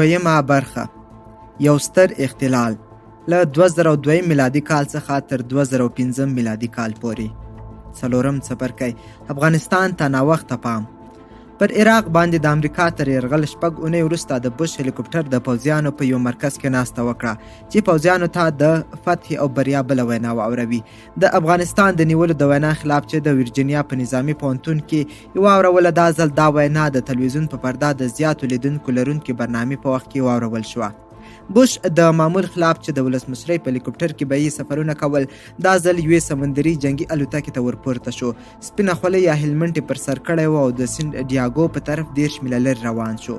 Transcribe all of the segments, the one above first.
دویمه برخه، یو ستر اختلال، له 2002 میلادي کال څخه تر 2005 میلادي کال پورې. څلورم څپرکی، افغانستان ته ناوخته پام. پر عراق باندې د امریکا تر یرغل 6 اونۍ وروسته د بوش هلیکوپټر د پوځیانو په یو مرکز کې ناسته وکړه چې پوځیانو ته د فتح او بریا بله وینا واوروي. د افغانستان د نیولو د وینا خلاف چې د ویرجینیا په نظامي پوهنتون کې یې واوروله، دا ځل دا وینا د تلویزیون په پرده د زیاتو لیدونکو لرونکې برنامې په وخت کې واورول شوه. بوش د معمول خلاف چې د ولسمشرۍ په هلیکوپټر کې به یې سفرونه کول، دا ځل یوې سمندري جنګي الوتکې ته ورپورته شو. سپینه خولۍ یا هیلمنټ یې پر سر کړی و او د سین ډیاګو په طرف 30 میله لرې روان شو.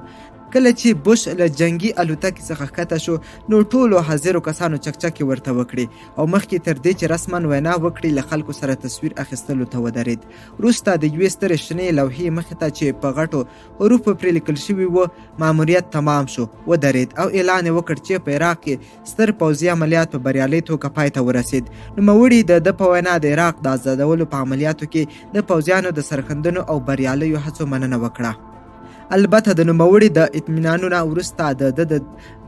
کله چې بوش له جنګي الوتکې څخه ښکته شو، نو ټولو حاضرو کسانو چکچکې ورته وکړې او مخکې تر دې چې رسما وینا وکړي، له خلکو سره تصویر اخیستلو ته ودرید. وروسته د یوې سترې شنې لوحې مخې ته چې په غټو حروفو پرې لیکل شوي وو، ماموریت تمام شو، ودرید او اعلان یې وکړ چې په عراق کې ستر پوځي عملیات په بریالۍ توګه پای ته ورسید. نوموړي د ده په وینا د عراق د ازادولو په عملیاتو کې د پوځیانو د سرښندنو او بریالیو هڅو مننه وکړه. البته د نوموړي د اطمینانونه وروسته د ده د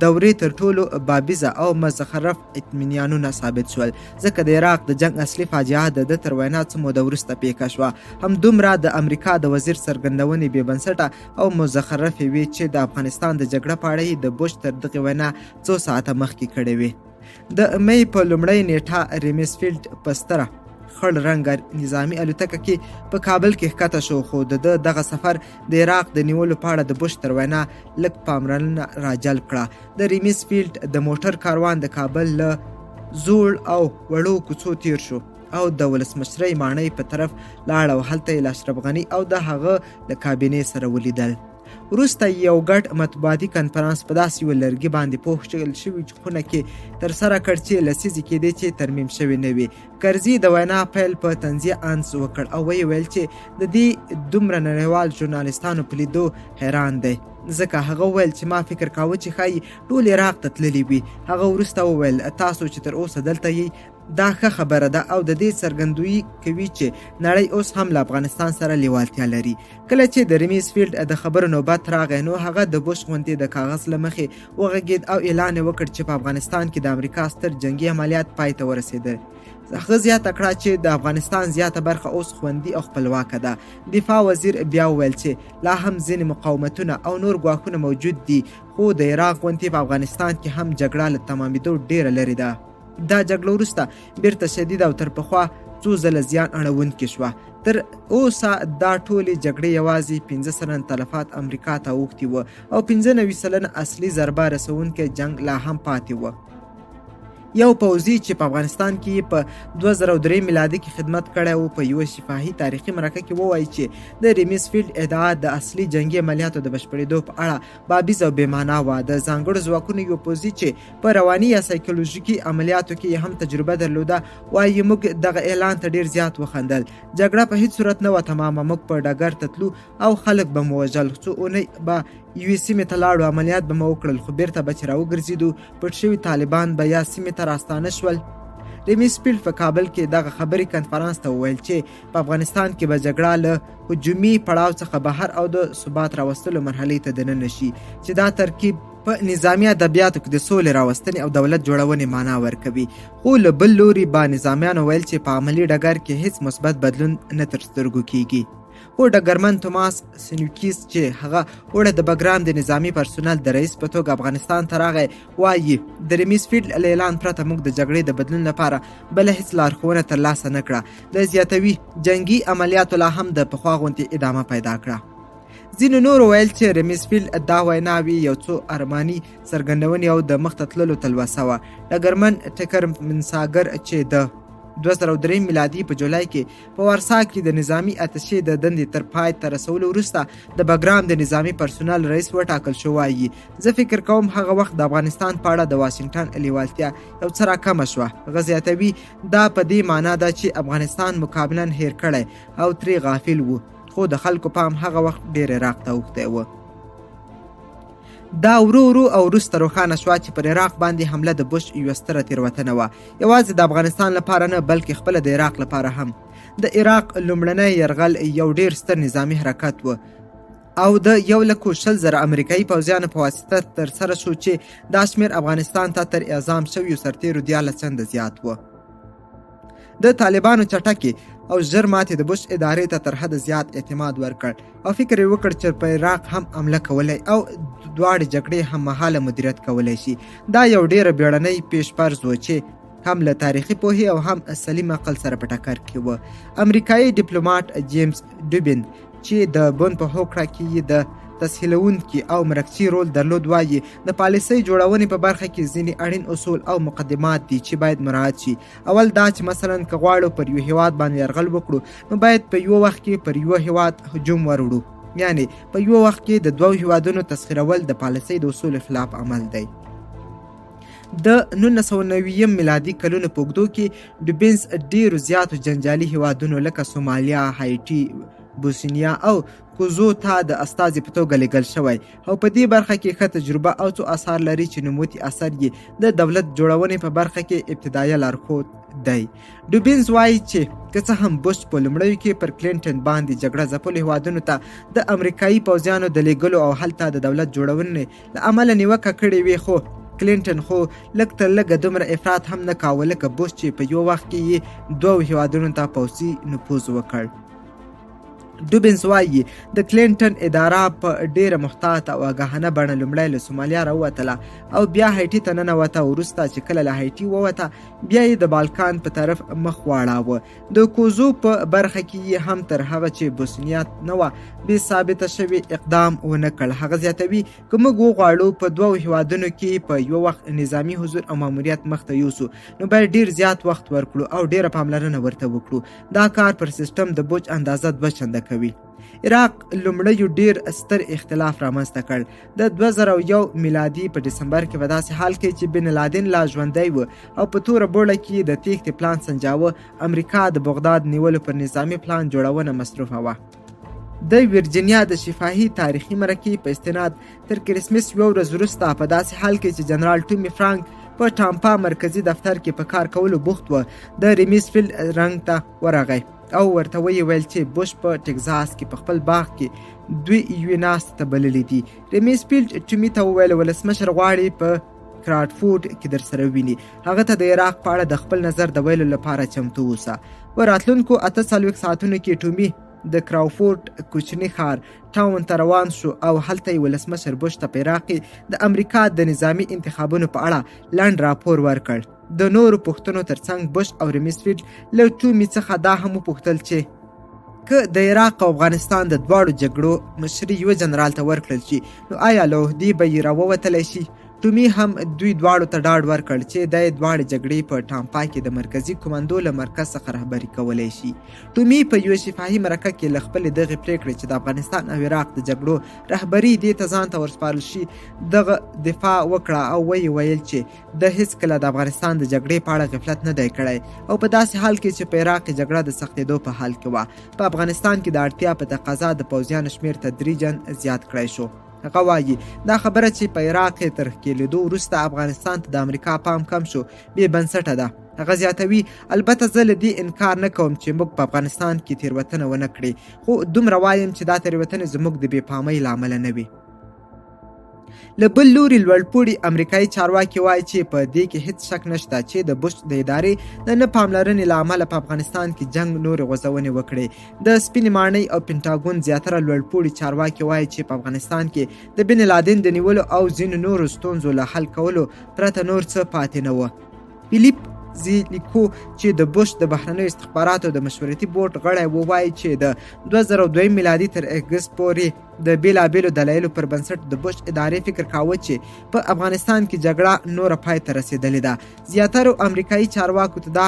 دورې تر ټولو بابیزه او مزخرف اطمینانونه ثابت شول، ځکه د عراق د جنګ اصلي فاجعه د ده تر وینا څه موده وروسته پیښه شوه. همدومره د امریکا د وزیر څرګندونې بې بنسټه او مزخرفې وې چې د افغانستان د جګړه په اړه یې د بوش تر دغې وینا څو ساعته مخکې کړې وې. د مې په لومړۍ نیټه ریمسفیلډ په ستره خړ رنګه نظامي الوتکه کې په کابل کې ښکته شو، خو د ده دغه سفر د عراق د نیولو په اړه د بوش تر وینا لږ پاملرنه راجلب کړه. د ریمسفیلډ د موټر کاروان د کابل له زوړ او وړو کوڅو تیر شو او د ولسمشرۍ ماڼۍ په طرف لاړ او هلته یې له اشرف غني او د هغه له کابینې سره ولیدل. وروسته یو ګډ مطبوعاتي کنفرانس په داسې یوه لرګي باندې پوښل شوي خونه کې ترسره کړ چې لسیزې کېدې چې ترمیم شوې نه وي. کرزي د وینا پیل په طنزیه انس وکړ او ویې ویل چې د دې دومره نړیوال ژورنالیستانو په لیدو حیران دی، ځکه هغه وویل چې ما فکر کاوه چې ښایي ټول عراق ته تللي وي. هغه وروسته وویل، تاسو چې تر اوسه دلته یئ دا ښه خبره ده او د دې څرګندویي کوي چې نړۍ اوس هم له افغانستان سره لیوالتیا لري. کله چې د ریمسفیلډ د خبرو نوبت راغی، نو هغه د بوش غوندې د کاغذ له مخې وغږېد او اعلان یې وکړ چې په افغانستان کې د امریکا ستر جنګي عملیات پای ته ورسېدل. هغه زیاته کړه چې د افغانستان زیاته برخه اوس خوندي او خپلواکه ده. دفاع وزیر بیا وویل چې لا هم ځینې مقاومتونه او نور ګواښونه موجود دي، خو د عراق غوندې په افغانستان کې هم جګړه له تمامېدو ډېره لرې ده. دا جګړه وروسته بیرته شدیده او تر پخوا څو ځله زیان اړوونکې شوه. تر اوسه دا ټولې جګړې یوازې 5% تلفات امریکا ته اوښتي وو او 95% اصلي ضربه رسوونکی جنګ لا هم پاتې و. یو پوځي چې په افغانستان کې یې په 2003 میلادي کې خدمت کړی و، په یوه شفاهي تاریخي مرکه کې ووایي چې د ریمسفیلډ ادعا د اصلي جنګي عملیاتو د بشپړېدو په اړه بابیزه او بې معنا وه. د ځانګړو ځواکونو یو پوځي چې په رواني یا سایکولوژیکي عملیاتو کې یې هم تجربه درلوده وایي، موږ دغه اعلان ته ډېر زیات وخندل. جګړه په هیڅ صورت نه وه تمامه، موږ په ډګر ته تلو او خلک به مو وژل. څو اونۍ به یوې سیمې ته لاړو، عملیات به مو وکړل، خو بیرته به چې راوګرځېدو پټ شوي طالبان به یا سیمې ته راستانه شول. ریمسفیلډ په کابل کې دغه خبري کنفرانس ته وویل چې په افغانستان کې به جګړه له هجومي پړاو څخه بهر او د ثبات راوستلو مرحلې ته دننه شي، چې دا ترکیب په نظامي ادبیاتو کې د سولې راوستنې او دولت جوړونې معنا ورکوي. خو له بل لوري به نظامیانو ویل چې په عملي ډګر کې هیڅ مثبت بدلون نه تر سترګو کیږي. خو ډګرمن توماس سینوکیس چې هغه اوړه د بګرام د نظامي پرسونل د رئیس په توګه افغانستان ته راغی وایي، د ریمسفیلډ له اعلان پرته موږ د جګړې د بدلون لپاره بله هیڅ لارښوونه ترلاسه نه کړه. دی زیاتوي، جنګي عملیاتو لا هم د پخوا غوندې ادامه پیدا کړه. ځینو نورو ویل چې ریمسفیلډ دا ویناوې یو څو ارماني څرګندونې او د مخته تللو تلوسه وه. ډګرمن ټکر منساګر چې د 2003 میلادي په جولای کې په وارسا کې د نظامي اتشې د دندې تر پای ته رسولو وروسته د بګرام د نظامي پرسونل رئیس وټاکل شو وایي، زه فکر کوم هغه وخت د افغانستان په اړه د واشنګټن لیوالتیا یو څه راکمه شوه. هغه زیاتوي، دا په دې معنا ده چې افغانستان مکاملا هېر کړی او ترې غافل و، خو د خلکو پام هغه وخت ډېر عراق ته اوښتی و. دا ورو ورو او وروسته روښانه شوه چې پر عراق باندې حمله د بوش یوه ستره تېروتنه وه، یوازې د افغانستان لپاره نه بلکې خپله د عراق لپاره هم. د عراق لومړنی یرغل یو ډېر ستر نظامي حرکت و. او د 120,000 امریکایي پوځیانو په واسطه ترسره شو چې دا شمېر افغانستان ته تر اعزام شویو سرتیرو 13 چنده زیات و. د طالبانو چټکې او ژر ماتې د بوش ادارې ته تر حده زیات اعتماد ورکړ او فکر یې وکړ چې په عراق هم حمله کولی او دواړې جګړې هم مهاله مدیریت کولی شي. دا یو ډیره بیړنۍ پیشفرض و چې هم له تاریخي پوهې او هم سلیم عقل سره په ټکر کې و. امریکایي ډیپلوماټ جیمز ډوبین چې د بن په هوکړه کې یې د تسهیلونکي او مرکچي رول درلود وایي، د پالیسۍ جوړونې په برخه کې ځینې اړین اصول او مقدمات دي چې باید مراعات شي. اول دا چې مثلا که غواړو پر یو هیواد باندې یرغل وکړو نو باید په یو وخت کې پر یو هیواد هجوم وروړو، یعنی په یو وخت کې د دوو هیوادونو تسخیرول د پالیسۍ د اصولو خلاف عمل دی. د 1990 میلادي کلونو په اوږدو کې ډوبینز ډیرو زیاتو جنجالي هیوادونو لکه سومالیا، هایټي، بوسنیا او کوزو ته د استازي په توګه لیږل شوی او په دې برخه کې ښه تجربه او څو اثار لري چې نوموتي اثر یې د دولت جوړونې په برخه کې ابتدایه لارښود دی. ډوبینز وایي چې که څه هم بوش په لومړیو کې پر کلینټن باندې جګړه ځپلو هیوادونو ته د امریکایي پوځیانو د لیږلو او هلته د دولت جوړونې له امله نیوکه کړې وي، خو کلینټن خو لږ تر لږه دومره افراط هم نه کاوه لکه بوش چې په یو وخت کې یې دوو هیوادونو ته پوځي نفوذ وکړ. ډوبینز وایي د کلینټن اداره په ډیره محتاطه او آګاهانه بڼه لومړی له سومالیا راووتله او بیا هایټي ته ننوته. وروسته چې کله له هایټي ووته بیا یې د بالکان په طرف مخ واړاوه. د کوزو په برخه کې یې هم تر هغه چې بوسنیا نه وه بې ثابته شوې اقدام ونه کړ. هغه زیاتوي که موږ وغواړو په دوو هیوادونو کې په یو وخت نظامي حضور او ماموریت مخته یوسو نو باید ډیر زیات وخت ورکړو او ډیره پاملرنه ورته وکړو. دا کار پر سیستم د بوج اندازه دوه چنده کوي. عراق لومړیو ډیر ستر اختلاف رامنځته کړ. د 2001 میلادي په دسمبر کې په داسې حال کې چې بن لادن لا ژوندی و او په توره بوړه کې د تیښتې پلان سنجاوه، امریکا د بغداد نیولو پر نظامي پلان جوړونه مصروفه وه. د ویرجینیا د شفاهي تاریخي مرکې په استناد تر کریسمس یوه ورځ وروسته په داسې حال کې چې جنرال ټومي فرانک په ټامپا مرکزي دفتر کې په کار کولو بوخت و، د ریمیسفیلډ رنګ ته ورغی او ورته ویې ویل چې بوش په ټکزاس کې په خپل باغ کې دوی یوې ناستې ته بللي دي. ریمیسفیلډ ټومي ته وویل ولسمشر غواړي په کراډفورډ کې درسره وویني، هغه ته د عراق په اړه د خپل نظر د ویلو لپاره چمتو اوسه. په راتلونکو 48 ساعتونو کې ټومي د کراوفورډ کوچني ښار ټاون ته روان شو او هلته یې ولسمشر بوش ته په عراق کې د امریکا د نظامي انتخابونو په اړه لنډ راپور ورکړ. د نورو پوښتنو ترڅنګ بوش او ریمیسفیلډ له ټومي څخه دا هم وپوښتل چې که د عراق او افغانستان د دواړو جګړو مشري یو جنرال ته ورکړل شي نو آیا له عهدې به یې راووتلی شي؟ ټومي هم دوی دواړو ته ډاډ ورکړ چې دی دواړې جګړې په ټامپا کې د مرکزي کوماندو له مرکز څخه رهبري کولی شي. ټومي په یوه شفاهي مرکه کې له خپلې دغې پرېکړې چې د افغانستان او عراق د جګړو رهبري دې ته ځان ته ورسپارل شي دغه دفاع وکړه او ویې ویل چې ده هیڅکله د افغانستان د جګړې په اړه غفلت نه دی کړی او په داسې حال کې چې په عراق کې جګړه د سختېدو په حال کې وه په افغانستان کې د اړتیا په تقاضا د پوځیانو شمېر تدریجاً زیات کړای شو. هغه وایي دا خبره چې په عراق کې تر ښکېلېدو وروسته افغانستان ته د امریکا پام کم شو بې بنسټه ده. هغه زیاتوي البته زه له دې انکار نه کوم چې موږ په افغانستان کې تېروتنه ونه کړې، خو دومره وایم چې دا تېروتنې زموږ د بې پامۍ له امله نه وي. له بل لوري لوړپوړي امریکایي چارواکي وایي چې په دې کې هیڅ شک نشته چې د بوش د ادارې د نه پاملرنې له امله په افغانستان کې جنګ نورې غوځونې وکړې. د سپینې ماڼۍ او پنټاګون زیاتره لوړپوړي چارواکي وایي چې په افغانستان کې د بن لادن د نیولو او ځینو نورو ستونزو له حل کولو پرته نور څه پاتې نه و. فیلیپ زیلیکو چې د بوش د بهرنیو استخباراتو د مشورتي بورډ غړی و وایي چې د 2002 میلادي تر اګست پورې د بیلابیلو دلایلو پر بنسټ د بوش ادارې فکر کاوه چې په افغانستان کې جګړه نوره پای ته رسېدلې ده. زیاترو امریکایي چارواکو ته دا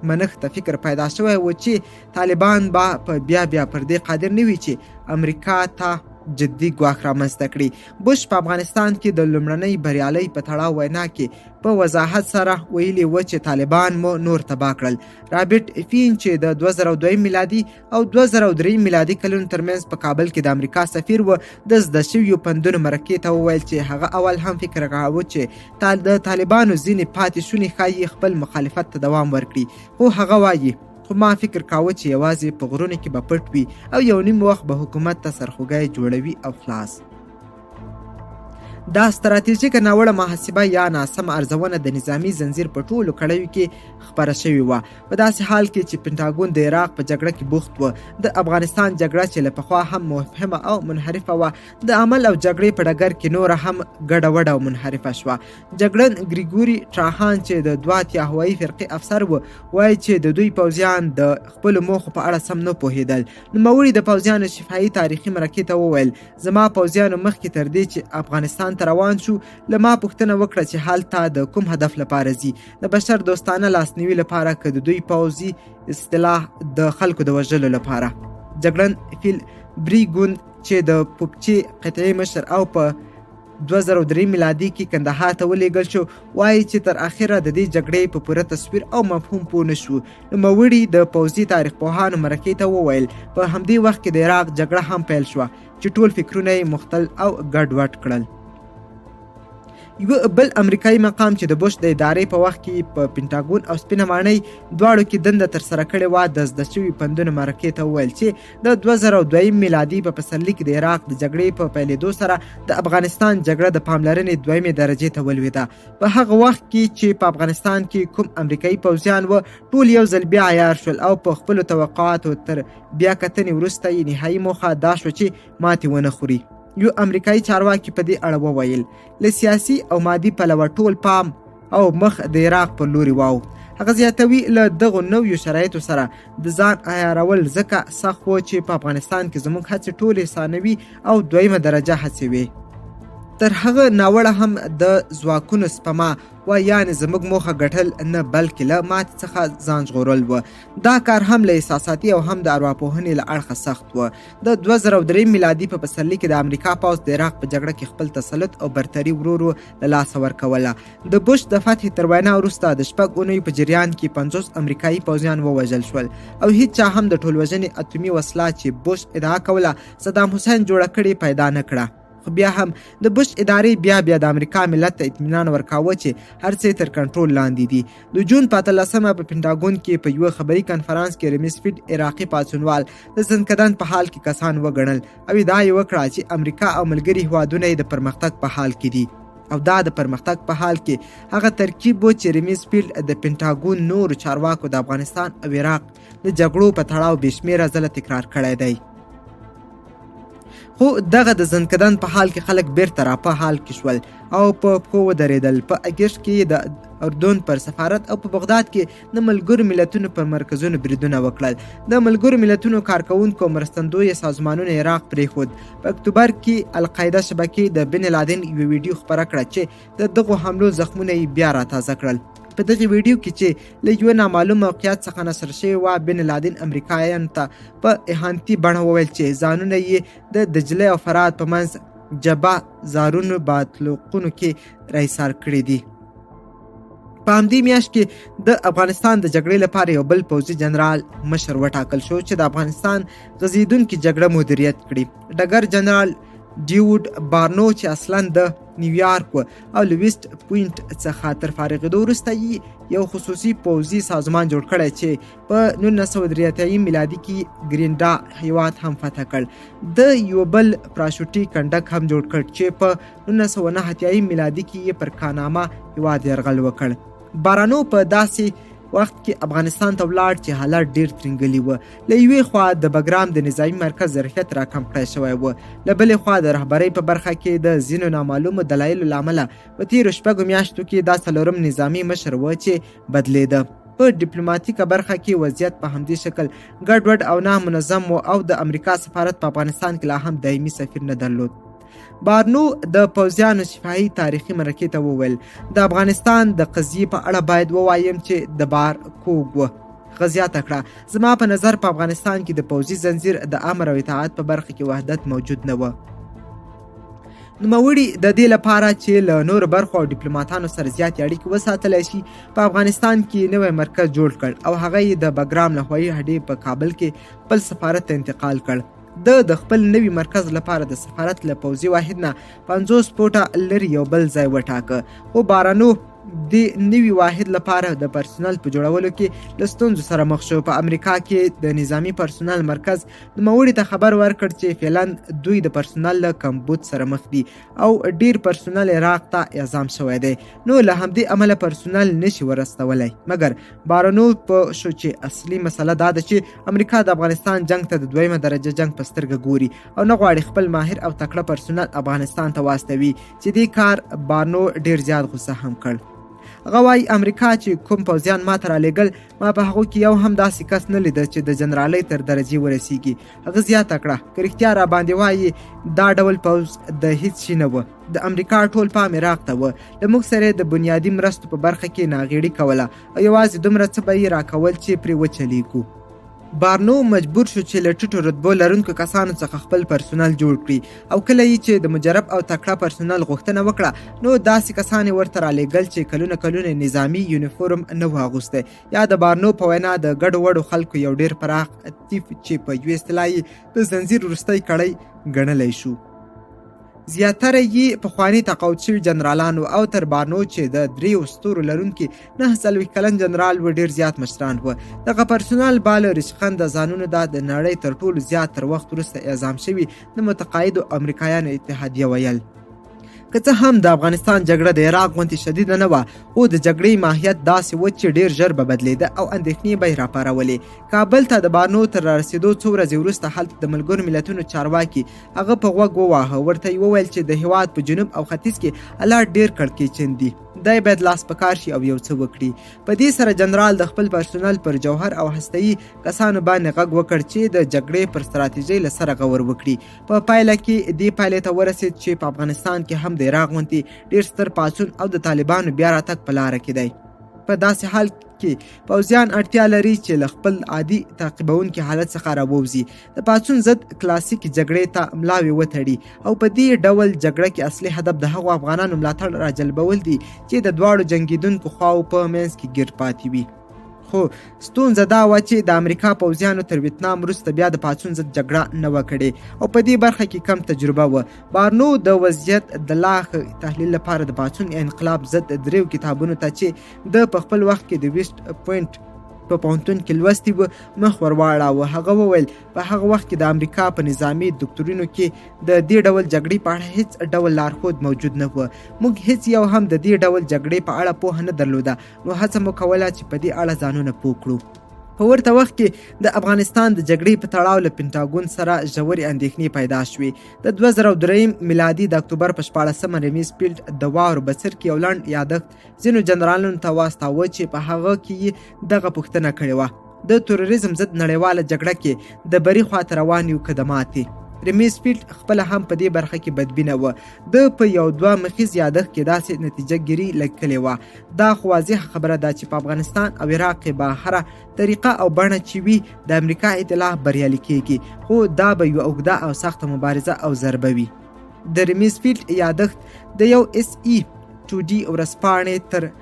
منښته فکر پیدا شوی و چې طالبان به په بیا بیا پر دې قادر نه وي چې امریکا ته جدي ګواښ رامنځته کړي. بوش په افغانستان کې د لومړنۍ بریالۍ په تړاو وینا کې په وضاحت سره ویلي و چې طالبان مو نور تباه کړل. رابرټ فین چې د 2002 میلادي او 2003 میلادي کلونو ترمنځ په کابل کې د امریکا سفیر و، د زده شویو پندونو مرکې ته وویل چې هغه اول هم فکر کاوه چې د طالبانو ځینې پاتې شوني ښایي خپل مخالفت ته دوام ورکړي، خو هغه وایي خو ما فکر کاوه چې یوازې په غرونو کې به پټ وي او یو نیم وخت به حکومت ته سرخوږی جوړوي او خلاص. دا ستراتیژیکه ناوړه محاسبه یا ناسمه ارزونه د نظامي زنځیر په ټولو کړیو کې خپره شوې وه. په داسې حال کې چې پنټاګون د عراق په جګړه کې بوخت و، د افغانستان جګړه چې له پخوا هم مبهمه او منحرفه وه، د عمل او جګړې په ډګر کې نوره هم ګډه وډه او منحرفه شوه. جګړن ګریګوري تراهان چې د 82 هوایي فرقې افسر و، وایي چې د دوی پوځیان د خپلو موخو په اړه سم نه پوهېدل. نوموړي د پوځیانو شفاهي تاریخي مرکې ته وویل، زما پوځیانو مخکې تر دې چې افغانستان ته روان شو، له ما پوښتنه وکړه چې هلته د کوم هدف لپاره ځي، د بشر دوستانه لاسنیوي لپاره که د دوی پوځي اصطلاح د خلکو د وژلو لپاره. جګړن فیل بریګون چې د پوپچې قطعې مشر او په 2003 میلادي کې کندهار ته ولېږل شو، وایي چې تر اخره د دې جګړې په پوره تصویر او مفهوم پوه نه شو. نوموړي د پوځي تاریخپوهانو مرکې ته وویل، په همدې وخت کې د عراق جګړه هم پیل شوه چې ټول فکرونه یې مختل او ګډوډ کړل. یو بل امریکایي مقام چې د بوش د ادارې په وخت کې په پنټاګون او سپینه ماڼۍ دواړو کې دنده ترسره کړې وه، د زده شوي پندونو مرکې ته وویل چې د 2002 میلادي په پسرلي کې د عراق د جګړې په پیلېدو سره د افغانستان جګړه د پاملرنې دویمې درجې ته ولوېده. په هغه وخت کې چې په افغانستان کې کوم امریکایي پوځیان و، ټول یو ځل بیا عیار شول او په خپلو توقعاتو تر بیا کتنې وروسته یې نهایي موخه دا شوه چې ماتې ونه خوري. یو امریکایي چارواکي په دې اړه وویل، له سیاسي او مادي پلوه ټول پام او مخ د عراق پر لوري واوښت. هغه زیاتوي، له دغو نویو شرایطو سره د ځان عیارول ځکه سخت و چې په افغانستان کې زموږ هڅې ټولې ثانوي او دویمه درجه هڅې وې. تر هغه ناوړه هم د ځواکونو سپما و، یعنې زموږ موخه ګټل نه بلکې له ماتې څخه ځان ژغورل و. دا کار هم له احساساتي او هم د ارواپوهنې له اړخه سخت و. د 2003 میلادي په پسرلي کې د امریکا پوځ د عراق په جګړه کې خپل تسلط او برتري ورو ورو له لاسه ورکوله. د بوش د فتحې تر وینا وروسته د 6 اونیو په جریان کې 50 امریکایي پوځیان ووژل شول او هیچا هم د ټولوژنې اتومي وسله چې بوش ادعا کوله صدام حسین جوړه کړې پیدا نه کړه. خو بیا هم د بوش ادارې بیا بیا د امریکا ملت ته اطمینان ورکاوه چې هر څه تر کنټرول لاندې دي. د جون په 18مه په پنټاګون کې په یوه خبري کنفرانس کې رمیسفیډ عراقي پاڅونوال د ځنکدن په حال کې کسان وګڼل او ادعا یې وکړه چې امریکا او ملګري هیوادونه یې د پرمختګ په حال کې دي. او دا د پرمختګ په حال کې هغه ترکیب و چې رمیسفیلډ د پنټاګون نورو چارواکو د افغانستان او عراق د جګړو په تړاو بې شمېره ځله تکرار کړی دی. خو دغه د ځنکدن په حال کې خلک بیرته راپه حال کې شول او په پښو ودرېدل. په اګست کې د اردن پر سفارت او په بغداد کې د ملګرو ملتونو پر مرکزونو بریدونه وکړل. د ملګرو ملتونو کارکوونکو او مرستندوی سازمانونو عراق پرېښود. په اکتوبر کې القاعده شبکې د بن لادن یوه ویډیو خپره کړه چې د دغو حملو زخمونه یې بیا راتازه کړل. په دغې ویډیو کې چې له یوه نامعلوم موقعیت څخه نشر شوې وه، بن لادن امریکایانو ته په اهانتي بڼه وویل چې ځانونه یې د دجلې او فرات په منځ جبه زارونو باتلوقونو کې رایسار کړي دي. په همدې میاشت کې د افغانستان د جګړې لپاره یو بل پوځي جنرال مشر وټاکل شو چې د افغانستان غځېدونکې جګړه مدیریت کړي. ډګر جنرال ډیوډ بارنو چې اصلا د نیویارک و او له ویسټ پوینټ څخه تر فارغېدو وروسته یې یو خصوصي پوځي سازمان جوړ کړی چې په 1983 میلادي کې ګرینډا هیواد هم فتح کړ. د یو بل پراشوټي کنډک هم جوړ کړ چې په 1989 میلادي کې یې پر کاناما هیواد یرغل وکړ. بارانو په داسې وخت کې افغانستان ته ولاړ چې حالات ډیر ترینګلي و. له یوې خوا د بګرام د نظامي مرکز ظرفیت راکم کړی شوی و، له بلې خوا د رهبرۍ په برخه کې د ځینو نامعلومو دلایلو له امله په تیرو 6 میاشتو کې دا څلورم نظامي مشر و چې بدلېده. په ډیپلوماټیکه برخه کې وضعیت په همدې شکل ګډوډ او نامنظم و او د امریکا سفارت په افغانستان کې لا هم دایمي سفیر نه درلود. بارنو د پوځیانو شفاهي تاریخي مرکې ته وویل، د افغانستان د قضیې په اړه باید ووایم چې د بار کوږ و. هغه زیاته کړه، زما په نظر په افغانستان کې د پوځي زنځیر د امر او اطاعت په برخه کې وحدت موجود نه و. نوموړي د دې لپاره چې له نورو برخو او ډیپلوماتانو سره زیاتې اړیکې وساتلی شي، په افغانستان کې نوی مرکز جوړ کړ او هغه یې د بګرام له هوایي هډې په کابل کې خپل سفارت ته انتقال کړ. ده د خپل نوي مرکز لپاره د سفارت له پوځي واحد نه 50 فوټه لرې یو بل ځای وټاکه، خو بارانو د نوي واحد لپاره د پرسونل په جوړولو کې له ستونزو سره مخ شو. په امریکا کې د نظامي پرسونل مرکز نوموړي ته خبر ورکړ چې فعلا دوی د پرسونل له کمبود سره مخ دي او ډیر پرسونل عراق ته اعزام شوی دی، نو له همدې امله پرسونل نشي ورستولی. مګر بارنو په شو چې اصلي مسله دا ده چې امریکا د افغانستان جنګ ته د دویمه درجه جنګ په سترګه ګوري او نه غواړي خپل ماهر او تکړه پرسونل افغانستان ته واستوي، چې دې کار بارنو ډیر زیات غوسه هم کړ. هغه وایي امریکا چې کوم پوځیان ما ته رالیږل، ما په هغو کې یو هم داسې کس نه لیده چې د جنرالۍ تر درجې ورسیږي. هغه زیاته کړه، که رښتیا را باندې وایي دا ډول پوځ د هیڅ شي نه و. د امریکا ټول پام عراق ته و، له موږ سره د بنیادي مرستو په برخه کې ناغیړي کوله او یوازې دومره څه به یې راکول چې پرې وچلیږو. بارنو مجبور شو چې له ټیټو رتبو لرونکو کسانو څخه خپل پرسونل جوړ کړي او کله یې چې د مجرب او تکړه پرسونل غوښتنه وکړه نو داسې کسان یې ورته رالیږل چې کلونه کلونه نظامي یونیفورم نه و اغوستی، یا د بارنو په وینا د ګډو وډو خلکو یو ډیر پراخ تیف چې په یوې اصطلاح یې د زنځیر وروستۍ کړۍ ګڼلی شو. زیاتره یې پخواني تقاعد شوي جنرالان وو او تر بارنو چې د دریو ستورو لرونکي 49 کلن جنرال و ډیر زیات مشران وو. دغه پرسونل به له ریشخنده ځانونو دا د نړۍ تر ټولو زیات تر وخت وروسته اعزام شوي د متقاعدو امریکایانو اتحادیه ویل. که څه هم د افغانستان جګړه د عراق غوندې شدیده نه وه، خو د جګړې ماهیت داسې و چې ډیر ژر به بدلېده او اندېښنې به یې راپارولې. کابل ته د بارنو تر رارسېدو څو ورځې وروسته هلته د ملګرو ملتونو چارواکي هغه په غوږ وواهه، ورته یې وویل چې د هیواد په جنوب او ختیځ کې حالات ډیر کړکېچن دي، دی باید لاس په کار شي او یو څه وکړي. په دې سره جنرال د خپل پرسونل پر جوهر او هستهیي کسانو باندې غږ وکړ چې د جګړې پر ستراتیژۍ له سره غور وکړي. په پایله کې دې پایلې ته ورسید چې په افغانستان کې هم د عراق غوندې ډیر ستر پاڅون او د طالبانو بیا راتګ په لاره کې دی. په داسې حال کې پوځیان اړتیا لري چې له خپل عادي تعقیبونکي حالت څخه راووځي، د پاڅون ضد کلاسیک جګړې ته ملاوې وتړي او په دې ډول جګړه کې اصلي هدف د هغو افغانانو ملاتړ راجلبول دي چې د دواړو جنګیدونکو خواوو په منځ کې ګیر پاتې وي. خو ستونزه دا وه چې د امریکا پوځیانو تر ویتنام وروسته بیا د پاڅون ضد جګړه نه وه کړې او په دې برخه کې کم تجربه وه. بارنو د وضعیت د لا ښه تحلیل لپاره د پاڅون انقلاب ضد دریو کتابونو ته چې ده په خپل وخت کې د ویسټ پوینټ په پوهنتون کې لوستي و مخ ور واړاوه. هغه وویل په هغه وخت کې د امریکا په نظامي دکتورینو کې د دې ډول جګړې په اړه هیڅ ډول لارښود موجود نه و. موږ هیڅ یو هم د دې ډول جګړې په اړه پوهه نه درلوده، نو هڅه مو کوله چې په دې اړه ځانونه پوه کړو. په ورته وخت کې د افغانستان د جګړې په تړاو له پنټاګون سره ژورې اندېښنې پیدا شوې. د 2003 میلادي د اکتوبر په 16مه ریمیز فیلډ د واورو بڅر کې یو لنډ یادښت ځینو جنرالانو ته واستاوه چې په هغه کې یې دغه پوښتنه کړې وه: د تروریزم ضد نړیواله جګړه کې د بري خواته روان یو که د ماتې؟ ریمیز فیلډ خپله هم په دې برخه کې بدبینه و. ده په یو دوه مخیز یادښت کې داسې نتیجه ګیري لیکلې وه: دا خو واضح خبره ده چې په افغانستان او عراق کې به هره طریقه او بڼه چې وي د امریکا ائتلاف بریالي کیږي، خو دا به یوه اوږده او سخته مبارزه او ضربه وي. د ریمیز فیلډ یادښت د یو اس ای 2D ورځپاڼې تر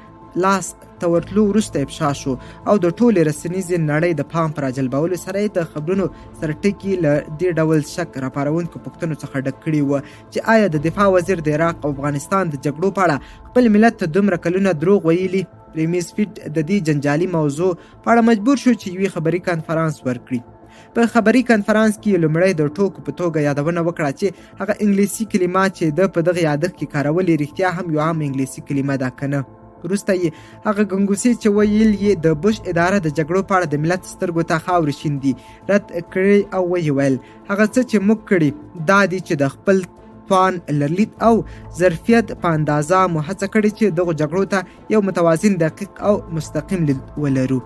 لاس ته ورتلو وروسته افشا شو او د ټولې رسنیزې نړۍ د پام پر راجلبولو سره یې د خبرونو سرټکي له دې ډول شک راپارونکو پوښتنو څخه ډک کړي وو چې آیا د دفاع وزیر د عراق او افغانستان د جګړو په اړه خپل ملت ته دومره کلونه دروغ ویلي؟ ریمیز فیډ د دې جنجالي موضوع په اړه مجبور شو چې یوې خبري کانفرانس ورکړي. په خبري کانفرانس کې لومړی د ټوکو په توګه یادونه وکړه چې هغه انګلیسي کلمه چې ده په دغه یادښت کې کارولې رښتیا هم یو عام انګلیسي کلمه ده که نه. وروسته یې هغه ګنګوسې چې ویل یې د بوش اداره د جګړو په اړه د ملت سترګو ته خاورې شیندي رد کړې او ویې ویل هغه څه چې موږ کړي دا دي چې د خپل توان، لرلید او ظرفیت په اندازه مو هڅه کړې چې دغو جګړو ته یو متوازن، دقیق او مستقیم لید ولرو.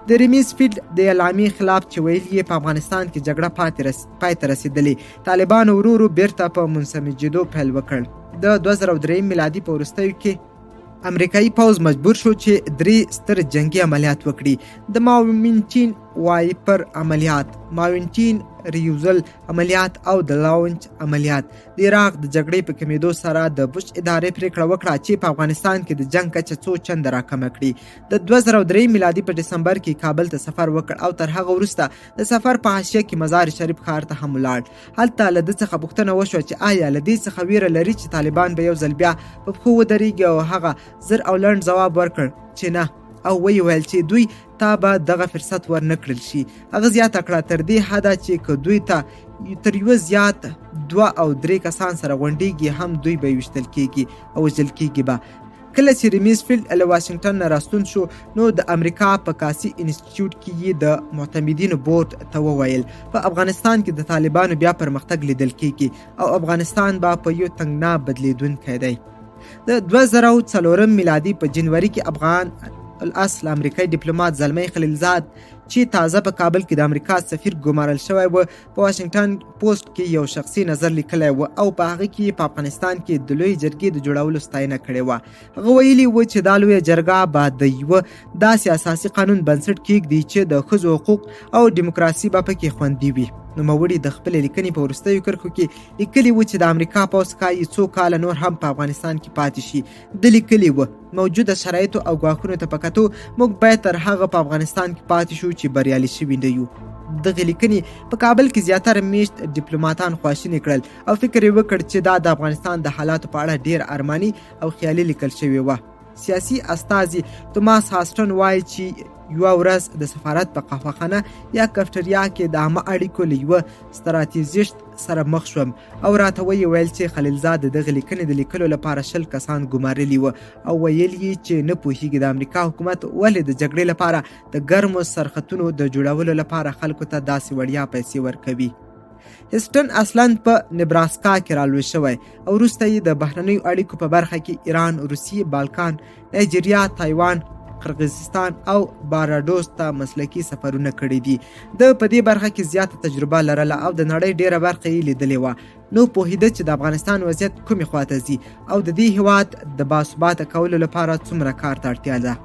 د ریمیز فیلډ د اعلامیې خلاف چې ویل یې په افغانستان کې جګړه پای ته رسېدلې، طالبانو ورو ورو بیرته په منسمجېدو پیل وکړ. د 2003 میلادي په وروستیو کې امریکایي پوځ مجبور شو چې درې ستر جنګي عملیات وکړي. د ماومینټین وایپر عملیات، ماونټین ریوزل عملیات او د لاونچ عملیات. د عراق د جګړې په کمېدو سره د بوش ادارې پرېکړه وکړه چې په افغانستان کې د جنګ کچه څو چنده راکمه کړي. د 2003 میلادي په ډسمبر کې کابل ته سفر وکړ او تر هغه وروسته د سفر په حاشیه کې مزار شریف ښار ته هم ولاړ. هلته له ده څخه پوښتنه وشوه چې آیا له دې څخه ویره لري چې طالبان به یو ځل بیا په پښو ودرېږي، او هغه زر او لنډ ځواب ورکړ چې نه، او ویې ویل چې دوی ته به دغه فرصت ورنه کړل شي. هغه زیاته کړه، تر دې حده چې که دوی ته تر یوه زیات 2 او 3 کسان سره غونډېږي هم دوی به ویشتل کېږي او وژل کېږي به. کله چې ریمیزفیلډ له واشنګټن نه راستون شو نو د امریکا په کاسي انسټیټیوټ کې یې د معتمدینو بورډ ته وویل، په افغانستان کې د طالبانو بیا پرمختګ لیدل کېږي او افغانستان به په یو تنګنا بدلېدونکی دی. د 2004 میلادي په جنوري کې افغان الاصل امریکایي ډیپلومات زلمی خلیلزاد چې تازه په کابل کې د امریکا سفیر ګمارل شوی و، په واشنګټن پوسټ کې یو شخصي نظر لیکلی و او په هغه کې په افغانستان کې د لویې جرګې د جوړولو ستاینه کړې وه. هغه ویلي و چې دا لویه جرګه به د یوه داسې اساسي قانون بنسټ کیږدي چې د ښځو حقوق او دیموکراسي به پکې خوندي وي. نوموړي د خپلې لیکنې په وروستیو کرښو کې لیکلي و چې د امریکا پوځ ښايي څو کاله نور هم په افغانستان کې پاتې شي. ده لیکلي و، موجوده شرایطو او ګواښونو ته په کتو موږ باید تر هغه په افغانستان کې پاتې شو چې بریالي شوي نه یو. دغې لیکنې په کابل کې زیاتره میشت ډیپلوماتان خواشیني کړل او فکر یې وکړ چې دا د افغانستان د حالاتو په اړه ډېر ارماني او خیالي لیکل شوې وه. سیاسي استازي توماس هاسټن وایي چې یوه ورځ د سفارت په قهوهخانه یا کفټریا کې د عامه اړیکو له یوه ستراتیژیست سره مخ شوم او راته ویې ویل چې خلیلزاد د دغې لیکنې د لیکلو لپاره 20 کسان ګمارلي وو او ویل یې چې نه پوهیږي د امریکا حکومت ولې د جګړې لپاره د ګرمو سرخطونو د جوړولو لپاره خلکو ته داسې وړیا پیسې ورکوي. هسټن اصلا په نبراسکا کې رالوی شوی او وروسته یې د بهرنیو اړیکو په برخه کې ایران، روسیې، بالکان، نایجریا، تایوان، قرغیزستان او باراډوس ته مسلکي سفرونه کړي دي. ده په دې برخه کې زیاته تجربه لرله او د نړۍ ډیره برخه یې لیدلې وه، نو پوهېده چې د افغانستان وضعیت کومې خواته ځي او د دې هیواد د باثباته کولو لپاره څومره کار ته اړتیا ده.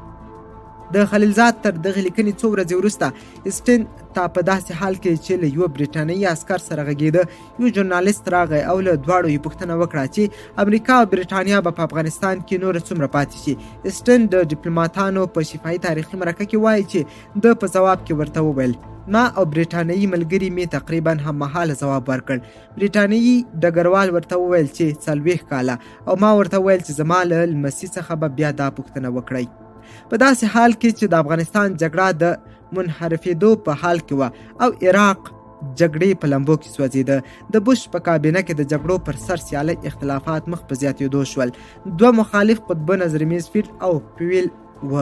د خلیلزاد تر دغې لیکنې څو ورځې وروسته اسټین ته په داسې حال کې چې له یوه برېټانوي عسکر سره غږېده، یو ژورنالیست راغی او له دواړو یې پوښتنه وکړه چې امریکا او برېټانیا به په افغانستان کې نوره څومره پاتې شي. اسټین د ډیپلوماتانو په شفاهي تاریخي مرکه کې وایي چې ده په ځواب کې ورته وویل، ما او برېټانوي ملګري مې تقریبا هممهاله ځواب ورکړ. برېټانوي ډګروال ورته وویل چې 40 کاله، او ما ورته وویل چې زما له لمسي څخه به بیا دا پوښتنه وکړئ. په داسې حال کې چې د افغانستان جګړه د منحرفېدو په حال کې وه او عراق جګړې په لمبو کې سوځېده، د بوش په کابینه کې د جګړو پر سر سیالۍ اختلافات مخ په زیاتېدو شول. دوه مخالف قطبونه ریمیزفیلډ او پویل و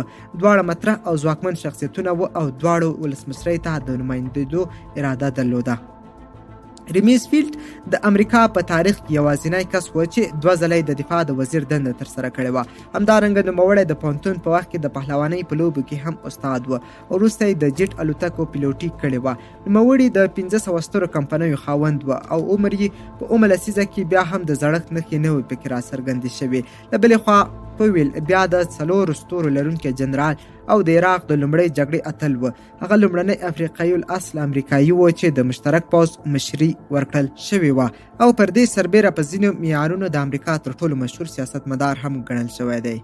دواړه مطرح او ځواکمن شخصیتونه و او دواړو ولسمشرۍ ته د نمایندېدو اراده درلوده. ریمیزفیلډ د امریکا په تاریخ کې یوازینی کس و چې 2 ځله یې د دفاع د وزیر دنده ترسره کړې وه. همدارنګه نوموړی د پوهنتون په وخت کې د پهلوانۍ په لوبو کې هم استاد و او وروسته یې د جیټ الوتکو پیلوټي کړې وه. نوموړي د 500 سترو کمپنیو خاوند و او عمر یې په اومه لسیزه کې بیا هم د زړښت نښې نه وې پکې راڅرګندې شوې. له بلې خوا پویل بیا د 4 ستورو لرونکی جنرال او د عراق د لومړۍ جګړې اتل و. هغه لومړنی افریقایي الاصل امریکایي و چې د مشترک پوځ مشري ورکړل شوې وه او پر دې سربېره په ځینو معیارونو د امریکا تر ټولو مشهور سیاستمدار هم ګڼل شوی دی.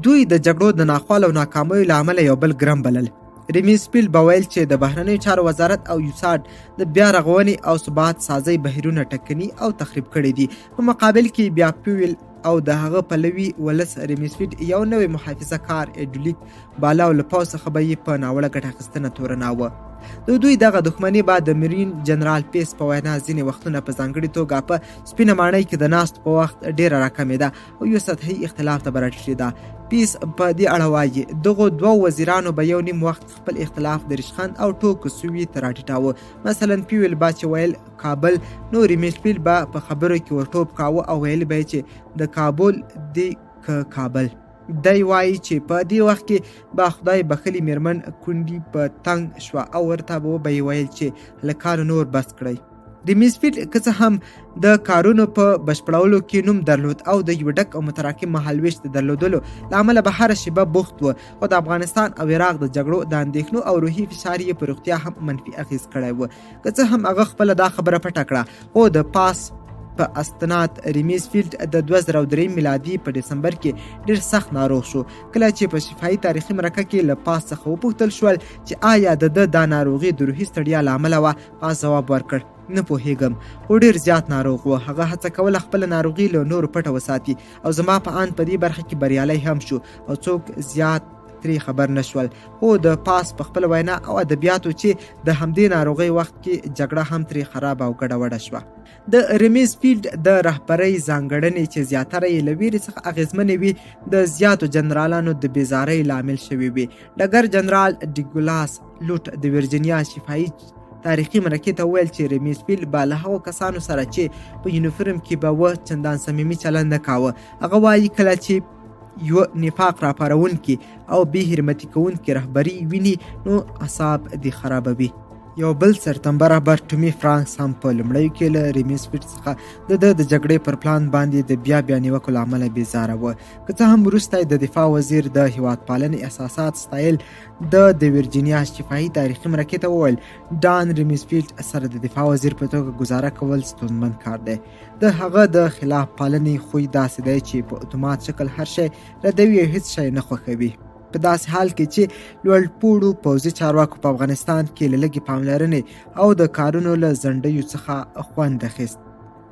دوی د جګړو د ناخوالو او ناکامیو له امله یو بل ګرم بلل. ریمیزفیلډ به ویل چې د بهرنیو چارو وزارت او یوساډ د بیا رغونې او ثبات سازۍ بهیرونه ټکني او تخریب کړي دي. په مقابل کې بیا پویل او د هغه پلوي ولس ریمیزفیلډ یو نوی محافظه کار ایډولیک بالا او له پوځ څخه به یې په ناوړه ګټه اخیستنه تورناوه. د دوی دغه دښمني به د مرین جنرال پیس په وینا ځینې وختونه په ځانګړي توګه په سپینه ماڼۍ کې د ناستو په وخت ډېره راکمېده او یو سطحي اختلاف ته به راټیټېده. پیس په دې اړه وایي، دغو دوو وزیرانو به یو نیم وخت خپل اختلاف د ریشخند او ټوکو سوي ته راټیټاوه. مثلا پیویل به چې ویل کابل، نو ریمیزفیلډ به په خبرو کې ورټوپ کاوه او ویل به یې چې د کابل دی که کابل. دی وایي چې په دې وخت کې به خدای بخښلې میرمن کونډي په تنګ شوه او ورته به یې ویل چې هلکانو نور بس کړئ. ریمیزفیلډ که څه هم د کارونو په بشپړولو کې نوم درلود او د یوه ډک او متراکم مهالوېش د درلودلو له امله به هره شېبه بوخت و، خو د افغانستان او عراق د جګړو د اندېښنو او روحي فشار یې په روغتیا هم منفي اغېز کړی و. که څه هم هغه خپله دا خبره پټه کړه، خو د پاس په استناد ریمیزفیلډ د 2003 میلادي په ډسمبر کې ډېر سخت ناروغ شو. کله چې په شفاهي تاریخي مرکه کې له پاس څخه وپوښتل شول چې آیا د ده دا ناروغي د روحي ستړیا له امله وه، پاس ځواب ورکړ: نه پوهېږم، خو ډېر زیات ناروغ و. هغه هڅه کوله خپله ناروغي له نورو پټه وساتي او زما په اند په دې برخه کې بریالی هم شو او څوک زیات ترې خبر نه شول. خو د پاس په خپله وینا او ادبیاتو چې د همدې ناروغۍ وخت کې جګړه هم ترې خرابه او ګډه وډه شوه. د ریمیزفیلډ د رهبرۍ ځانګړنې چې زیاتره یې له ویرې څخه اغېزمنې وي، د زیاتو جنرالانو د بیزارۍ لامل شوې وي. ډګر جنرال ډیګولاس لوټ د ویرجینیا شفاهي تاریخي مرکې ته وویل چې ریمیزفیلډ به له هغو کسانو سره چې په یونیفورم کې به و چندان صمیمي چلند نه کاوه. هغه وایي کله چې یو نفاق راپارونکي او بې حرمتي کوونکي رهبري ویني نو اعصاب دې خرابوي. یو بل سرتمبه رهبر ټومي فرانکس هم په لومړیو کې له ریمیزفیلډ څخه د ده د جګړې پر پلان باندې د بیا بیا نیوکو له امله بېزاره و. که څه هم وروسته د دفاع وزیر د هیوادپالنې احساسات ستایل، ده د ویرجینیا شفاهي تاریخي مرکې ته وویل: ډان ریمیزفیلډ سره د دفاع وزیر په توګه ګزاره کول ستونزمن کار دی. د هغه د خلاف پالنې خوی داسې دی چې په اتومات شکل هر شی ردوي او هیڅ شی نه خوښوي. په داسې حال کې چې لوړپوړو پوځي چارواکو په افغانستان کې له لږې پاملرنې او د کارونو له ځنډیو څخه خوند اخیست.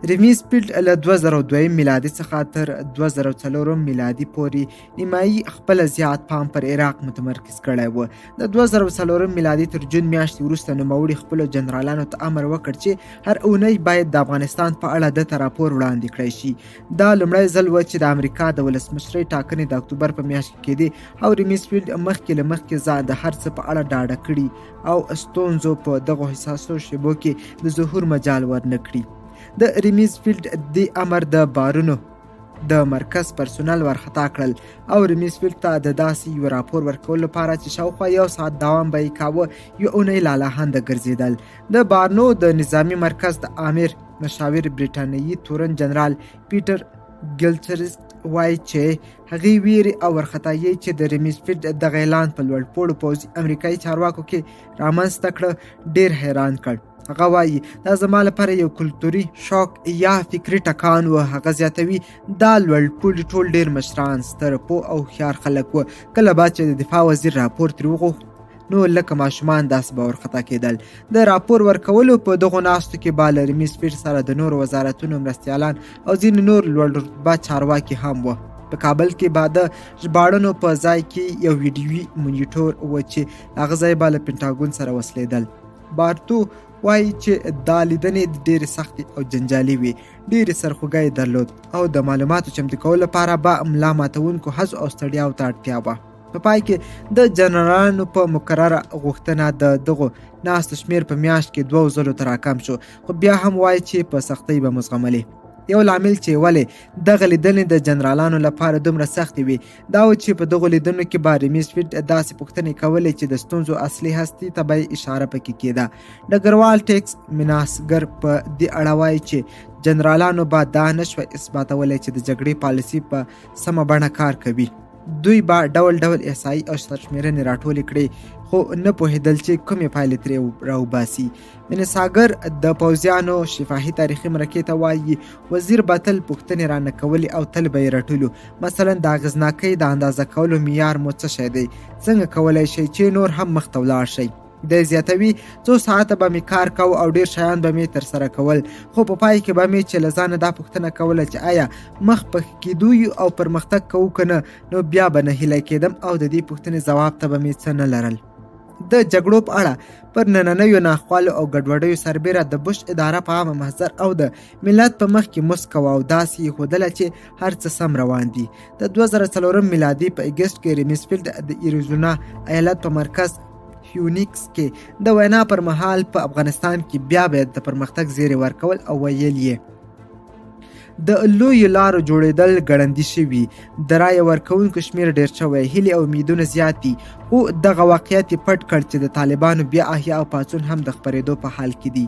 ریمیزفیلډ له 2002 میلادي څخه تر 2004 میلادي پورې نیمایي خپل زیات پام پر عراق متمرکز کړی و. د 2004 میلادي تر جون میاشتې وروسته نوموړي خپلو جنرالانو ته امر وکړ چې هر اونۍ باید د افغانستان په اړه ده ته راپور وړاندې کړی شي. دا لومړی ځل و چې د امریکا د ولسمشرۍ ټاکنې د اکتوبر په میاشت کې کېدې او ریمیزفیلډ مخکې له مخکې ځان د هر څه په اړه ډاډه کړي او ستونزو په دغو حساسو شېبو کې د ظهور مجال ورنه کړي. د ریمیزفیلډ دې امر د بارونو د مرکز پرسونل ورخطا کړل او ریمیزفیلډ ته د داسې یو راپور ورکولو لپاره چې شاوخوا یو ساعت دوام به یې کاوه یو اونۍ لالهانده ګرځېدل. د بارنو د نظامي مرکز د آمر مشاور برېټانوي تورن جنرال پیټر ګلچرسټ وایي چې هغې ویرې او ورخطایۍ چې د ریمیزفیلډ دغه اعلان په لوړپوړو پوځي امریکایي چارواکو کې رامنځته کړه ډېر حیران کړ. هغه وایي دا زما لپاره یو کلتوري شوک یا فکري ټکان و. هغه زیاتوي دا لوړپوړي ټول ډېر مشران، ستر، پوه او هوښیار خلک و. کله به چې د دفاع وزیر راپور ترې وغوښت نو لکه ماشومان داسې به ورخطا کېدل. د راپور ورکولو په دغو ناستو کې به له ریمیزفیلډ سره د نورو وزارتونو مرستیالان او ځینې نور لوړ رتبه چارواکي هم وه. په کابل کې به د ژباړنو په ځای کې یو ویډیوي مونیټور و چې هغه ځای به له پنټاګون سره وصلېدل. بارتو وایي چې دا لیدنې ډېرې سختې او جنجالي وې، ډېرې سرخوږی یې درلود او د معلوماتو چمتو کولو لپاره به ملا ماتوونکو هڅو او ستړیاو ته اړتیا وه. په پای کې د جنرالانو په مکرره غوښتنه د دغو ناستو شمېر په میاشت کې دوو ځلو ته راکم شو، خو بیا هم وایي چې په سختۍ به مو زغملې. یو لامل چې ولې دغه لیدنې د جنرالانو لپاره دومره سختې وي دا و چې په دغو لیدنو کې به ریمیزفیلډ داسې پوښتنې کولې چې د ستونزو اصلي هستي ته به یې اشاره پکې کېده. ډګروال ټیکس میناسګر په دې اړه وایي چې جنرالانو به دا نه شوای اثباتولی چې د جګړې پالیسي په سمه بڼه کار کوي. دوی به ډول ډول احصایي او سرشمېرنې راټولې کړې خو نه پوهېدل چې کومې پایلې ترې راوباسي. منساګر د پوځیانو شفاهي تاریخي مرکې ته وایي وزیر به تل پوښتنې رانه کولې او تل به یې رټلو. مثلا د اغېزناکۍ د اندازه کولو معیار مو څه شی دی؟ څنګه کولی شئ چې نور هم مخته ولاړ شئ؟ دی زیاتوي څو ساعته به مې کار کاوه او ډېر شیان به مې ترسره کول، خو په پای کې به مې چې له ځانه دا پوښتنه کوله چې آیا مخ په ښه کېدو یو او پرمختګ کوو که نه، نو بیا به نهیلی کېدم او د دې پوښتنې ځواب ته به مې څه نه لرل. د جګړو په اړه پر نننیو ناخوالو او ګډوډیو سربېره د بوش اداره په عامه محضر او د ملت په مخ کې مسکه وه او داسې یې ښودله چې هر څه سم روان دي. د 2004 میلادي په اګست کې ریمیزفیلډ د ایریزونا ایالت په مرکز فیونیکس کې د وینا پر مهال په افغانستان کې بیا بیا د پرمختګ زیری ورکول او ویل یې د لویو لارو جوړېدل ګړندي شوي، د رایه ورکوونکو شمېر ډېر شوی، هیلې او امیدونه زیات دي، خو دغه واقعیت یې پټ کړ چې د طالبانو بیا احیا او پاڅون هم د خپرېدو په حال کې دي.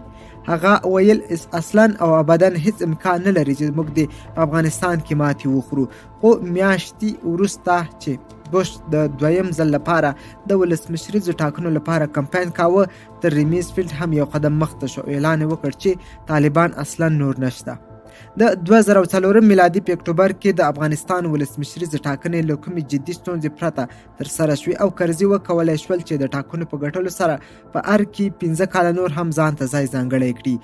هغه ویل اصلا او ابدا هیڅ امکان نه لري چې موږ دې په افغانستان کې ماتې وخورو. خو میاشتې وروسته چې بوش د دویم ځل لپاره د ولسمشریزو ټاکنو لپاره کمپاین کاوه، تر ریمیزفیلډ هم یو قدم مخته شو او اعلان یې وکړ چې طالبان اصلا نور نشته. د 2004 میلادي په اکتوبر کې د افغانستان ولسمشریزې ټاکنې له کومې جدي ستونزې پرته ترسره شوې او کرزي وکولای شول چې د ټاکنو په ګټلو سره په ارګ کې 5 کاله نور هم ځان ته ځای ځانګړی کړي.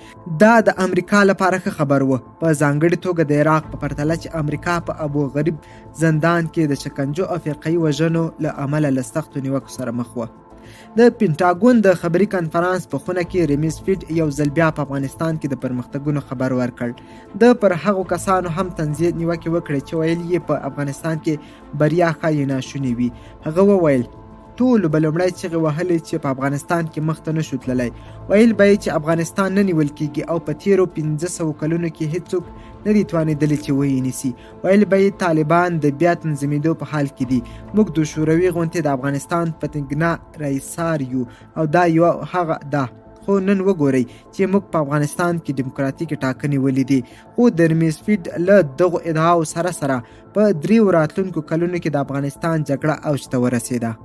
دا د امریکا لپاره ښه خبر و، په ځانګړي توګه د عراق په پرتله چې امریکا په ابو غریب زندان کې د شکنجو او فرقهيي وژنو له امله له سختو نیوکو سره مخ وه. د پنټاګون د خبري کنفرانس په خونه کې ریمیز فیډ یو ځل بیا په افغانستان کې د پرمختګونو خبر ورکړ. ده پر هغو کسانو هم طنزي نیوکې وکړې چې ویل یې په افغانستان کې بریا ښایي ناشونې وي. هغه وویل، ټولو به لومړی چیغې وهلې چې په افغانستان کې مخته نه شو تللی، ویل به یې چې افغانستان نه نیول کیږي او په تیرو 500 کلونو کې هیڅوک نه دي توانېدلي چې ویې نیسي. ویل به یې طالبان د بیا تنظیمېدو په حال کې دي، موږ د شوروي غونتې د افغانستان په تنګنا رئیسار یو او دا یوه هغه ده. خو نن وګورئ چې موږ په افغانستان کې دیموکراتیکې ټاکنې ولیدې. خو د رمیزفیډ له دغو ادعاو سره سره په 3 راتلونکو کلونو کې د افغانستان جګړه اوج ته ورسېده.